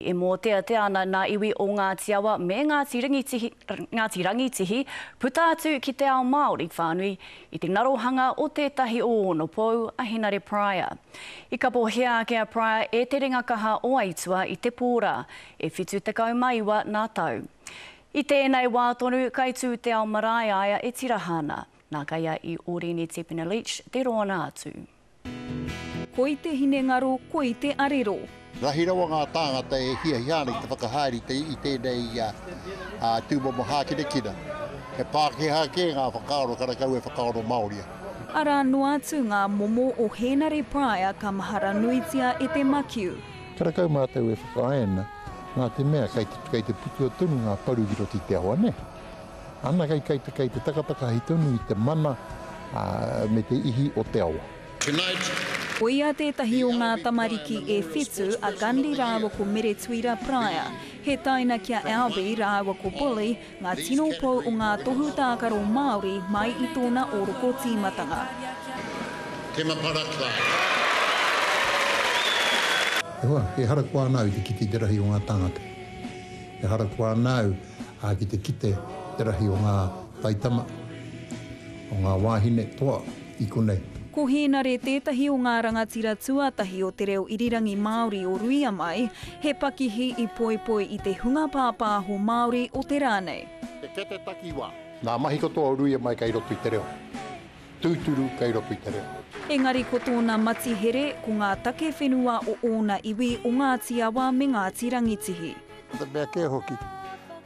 E mōteatea ana nā iwi o Ngāti Awa me Ngāti Rangitihi, Ngāti Rangitihi puta atu ki te ao Māori whānui i te ngarohanga o tētahi o ōna pou, a Henare Pryor. I kapohia ake a Pryor e te ringa kaha o Aitua i te pō rā, e 79 nā tau. I tēnei wā tonu, kai tū te ao marae aia e tiraha ana. Nā kai a i Ōrene Tipene Leach te roana atu. Koi te hinengaro, koi te arero. Rahi rawa ngā tāngata e hiahia ana ki te whakahaere i tēnei tūmomo hākinakina. He Pākehā kē ngā whakaaro karekau e whakaaro Māori ana. Arā noa atu ngā momo o Hēnare Pryor ka mahara nuitia e te makiu. Karekau mātou e whakaae ana, nā te mea kei te, kei te putua tonu ngā paru ki roto i te awa, nē. Ana kei, kei te, kei te takatakahi tonu i te mana, ā, me te ihi o te awa. Tonight. Ko ia tētahi o ngā tamariki e whitu a Gundy rāua ko Meretuira Pryor. He taina ki a Alby rāua ko Bully, ngā tino pou o ngā tohu tākaro Māori mai i tōna ōroko tīmatanga. Temapara Clark. E hoa, e harakoa ana au i te kite i te rahi o ngā tāngata. E harakoa ana au ki te kite i te rahi o ngā taitama, o ngā wāhine toa i konei. Ko Hēnare tētahi o ngā rangatira tuatahi o te reo irirangi Māori o Ruia mai, he pakihi i poipoi i te hunga pāpāho Māori o te rā nei. Te kete takiwā. Ngā mahi katoa o Ruia mai kei roto i te reo. Tūturu kei roto i te reo. Engari ko tōna matihere, ko ngā take whenua o ōna iwi o Ngāti Awa me Ngāti Rangitihi. Ko te mea kē hoki,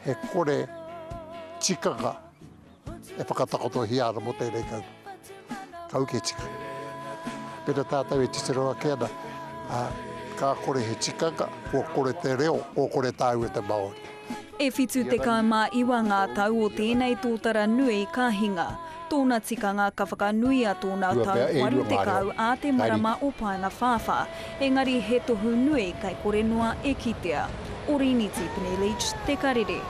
he kore tikanga e whakatakotohia ana mō tēnei kaupapa. Kau ke tika. Pēnā tātou e titiro ake ana, ā, ka kore he tikanga, kua kore te reo, kua kore tāua te Māori. E 79 ngā tau o tēnei tōtara nui ka hinga. Tōna tikanga ka whakanuia tōna tau 80 ā te marama o Paengawhāwhā, engari he tohu nui kei kore noa e kitea. Orini Tipene Leach, Te Karere.